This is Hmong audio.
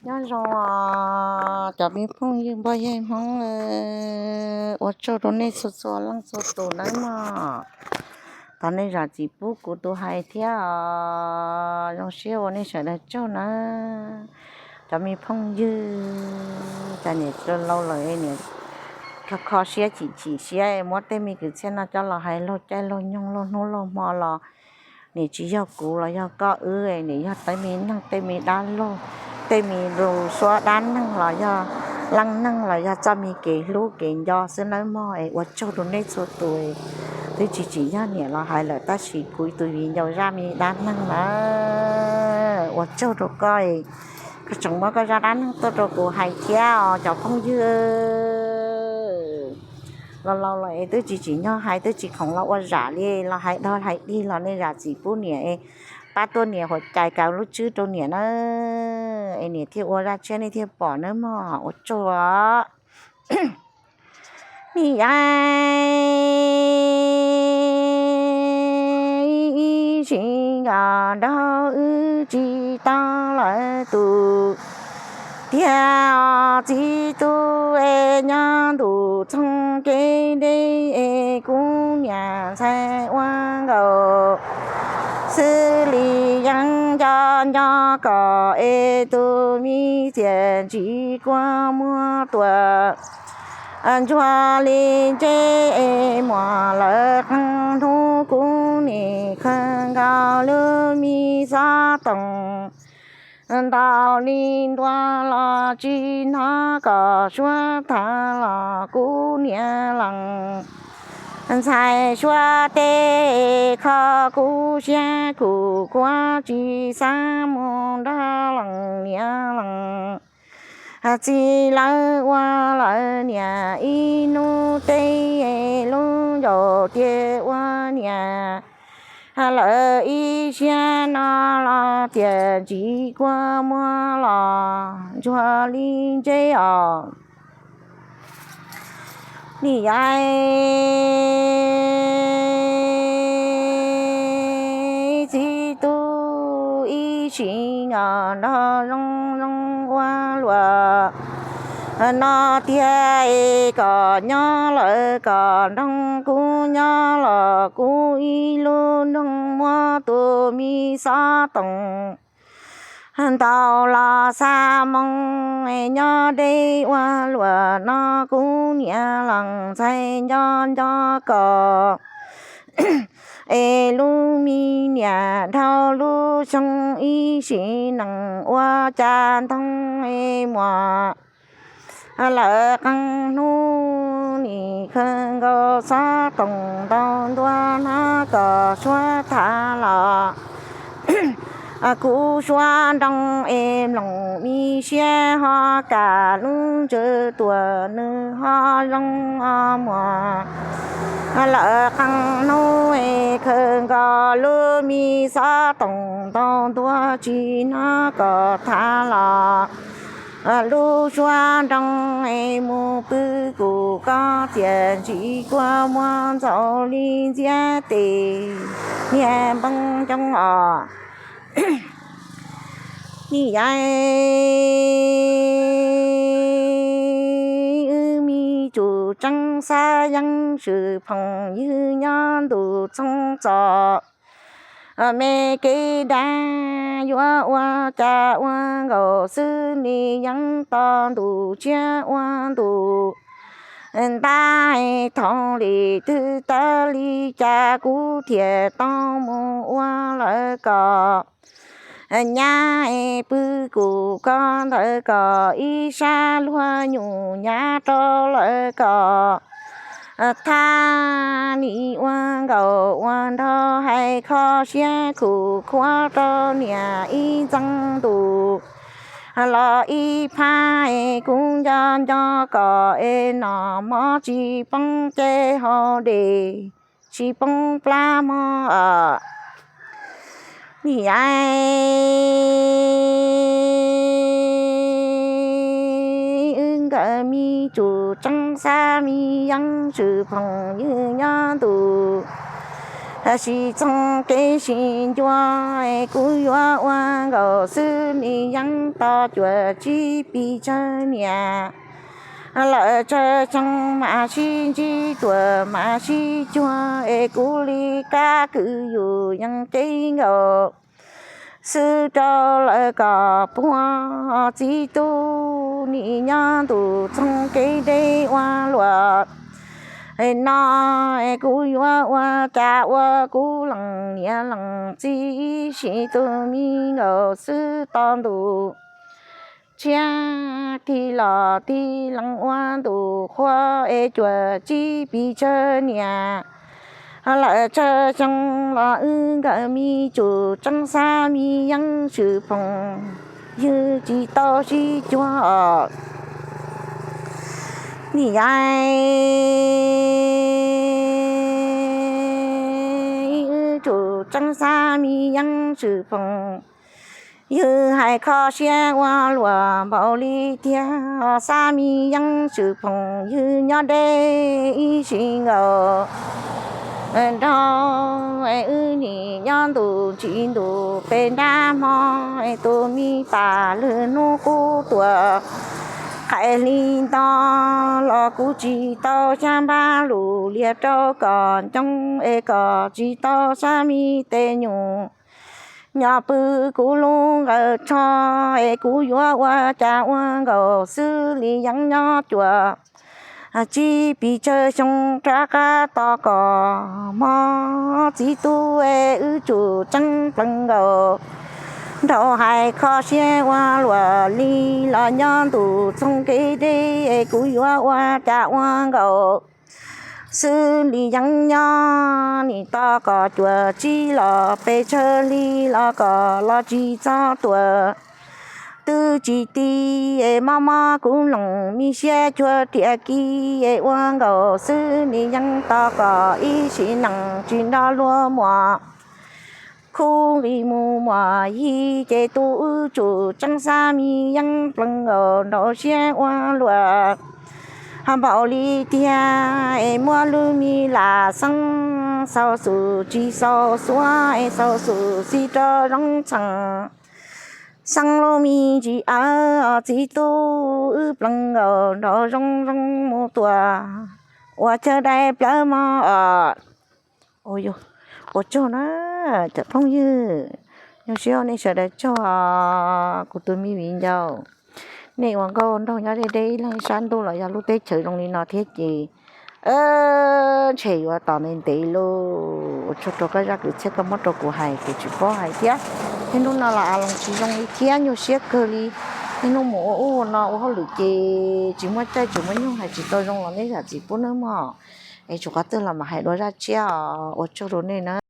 Nyob zoo os cov me phooj ywg npoj yeg Hmoob, ua tsaug rau nej txhua txhua leej txhua tus nawb mog. Thov nej zam txim pub kuv tus hais thiab os. Zoo siab ua nej sawv daws tsaug nawb cov me phooj ywg. Cas niam laus lawm niam kho kho siab chim chim siab muab tej me kwv txhiaj no coj los hais laug caij laug nyoog laug hnub laug hmo los niam tsis yog kuv los yog koj wb, niam yog tej me neeg tej me dab laug, tej me lus suab dab neeg los yog leej neeg los yog txoj me kev hlub kev nco xwb nawb mog. Es ua tsaug rau nej txhua tus, twb tsis tsim nyog niam los hais lawm tab sis kuv ib tug viv ncaus zaj me dab neeg na. Ua tsaug rau koj, koj tseem muab koj zaj dab neeg tuaj rau kuv hais thiab os cov phooj ywg. Los laus los es twb tsis tsim nyog hais, twb tsis khoom los ua zam li, los hais dog hais dig los nej zam txim pub niam es pab tuaj niam huam cais kav lub tswb rau niam na, es niam thiaj ua zaj tshiab nej thiaj pom nawb mog. Ua tsaug. Nim yaim ib sim nkos nraug wb tsis tau lawv tus tiag os txiv tub es nyob ntuj txoog kev deb es kuv niam ntxhais ua nkaus xws li yeeb nco nco kom es tus me txiaj ntsim kua muag tuaj ntsuag li ntsej es muag lawv qee hnub kuv nim khawv nkaus lub me xov tooj ntau li ntua los tsis hnov kom suab tham los kuv niam lees ntxhais suab teb kho kuv siab kuv kuav tsis xav mus nrog lees niam lees txiv lawv ua lawv niam ib hnub teb lub ncaus tias ua niam lawv ib siab no los tias ntsim kua muag los ntsuag li ntsej os. Nim yaim txiv tub ib sim nkos nraug zoo zoo ua luam no tiag es kom nyob lawm kom nrog kuv nyob los kuv ib lub nroog muab tus me xov tooj ntau los xa moo nyob deb ua luam no kuv niam lees ntxhais nco nco kom es lub me niam dhau lub xyoo ib sim nees ua cas ntoo es muam lawv qee hnub nim khawv nkaus xov tooj ntau ntua hnov kom suab tham los kuv suab nroo es mloog me siab ho kam lub ntsws tuam nws ho zoo muam lawv qee hnub es khawv nkaus lub me xov tooj ntau ntua tsis hnov kom tham los lub suab nroo es mus pw kuv koj tiam ntsis kua muag ntxaus li ntxiab tes niag npoo coob os. Nim yaim wb me tsum tseeb xav yeeb swm phooj ywg nyob ntuj txhoov txom me kev dab yuav ua cas ua nkaus xwb li yeeb to ntuj tshiab ua ntuj ntab thaum li twg tawv li cas kuv thiaj tau mus ua lawv kom nyab pw kuv koj ntawd kom ib sab luag nyuj nyab rau lawv kom thab li ua nkaus ua nrog hais kho siab khuv khuav rau niam ib ntxeev ntuj los ib phab es kuv nco nco kom es nom mov tsis poob ces hau dej tsis poob plab mog. Nim yaim wb nkawd me tsum tseeb xav me yeeb swm phooj ywg nyob ntuj Sib txoov kev sib ncua, es kuv yuav ua nkaus xwb li yeeb tos cuam tsib pis tsawg niam. Lawm tsawg xyoo mas sib ntsib ruam mas sib cuag, es kuv li kab kwv yus yeej ceeb nkaus xwb rau lawv kom puag. Txiv tub nim nyob ntuj txoov kev deb ua luam no, es kuv yuav ua cas ua kuv leej niam leej txiv ib sim tus me nkaus xwb tos ntuj tshiab tig los tig lees ua ntuj qhua, es cuam tsib pis tsawg niam. Lawm tsawg xyoo los wb nkawd me tsum tseeb xab me yeeb swm phoom, ywg tsis tau sib cuag os. Nim yaim wb tsum tseeb xab me yeeb swm phoom, ywg hais kho siab ua luam npaum li tiag. Xab me yeeb swm phoom ywg nyob deb ib sim nkaus nraug, wb nim nyob ntuj tsis ntuj pes nrab hmo, tus me pas lwg hnub qub tuam qais hli nto los kuv tsis tau xyab npab lus liag rau kom ncoo, es kom tsis tau xab me tes nyuam nyob pw kuv lub nqawd tsho, es kuv yuav ua cas ua nkaus xwb li yeeb nyob cuam tsib pis tsawg xyoo rov qab tos kom mob. Txiv tub es wb tsum tseeb plees nkaus nraug, hais kho siab ua luam li los nyob ntuj txoov kev deb, es kuv yuav ua cas ua nkaus xwb li yeeb nyob. Nim tos kom cuam tsib los pes tsawg hli los kom los tsis txog tuam twb tsis ti, es mob mob kuv loos me siab cuag riam ki, es ua nkaus xwb li yeeb tos kom ib sim neej tsis nrog luag muam khub nqis mus muam yig, ces tus wb tsum tseeb xab me yeeb plees nkaus nraug siab ua luam npaum li tiag, es muab lub me lam xeeb xaus xum tsis xaus xuab, es xaus xum xij rau zoo txheem xeeb lub me ntsis awv. Txiv tub wb plees nkaus nraug zoo zoo mus tuam ua chaw dai plawv mog os. Ua tsaug na cov phooj ywg, nyuaj siab nej sawv daws tsaug. Kuv tus me viv ncaus, nej ua nkauj nraug nyob deb deb ib leeg sab ntuj los yog lub teb chaws zoo li no thiab ces ntshe yuav tos ntev ntev lauj. Ua tsaug rau koj zaj kwv txhiaj koj muab rau kuv hais, kuv tsis paub hais thiab. Niaj hnub no los a loos tsis zoo li thiab, nyuaj siab kawg li. Niaj hnub mus ua ub ua no ua hauj lwm ces tsis muaj caij tsis muaj nyoog hais tsis tau zoo los nej zam txim pub nawb mog. Es tshuav qhov twg los mam hais dua zaj tshiab os. Ua tsaug rau nej na.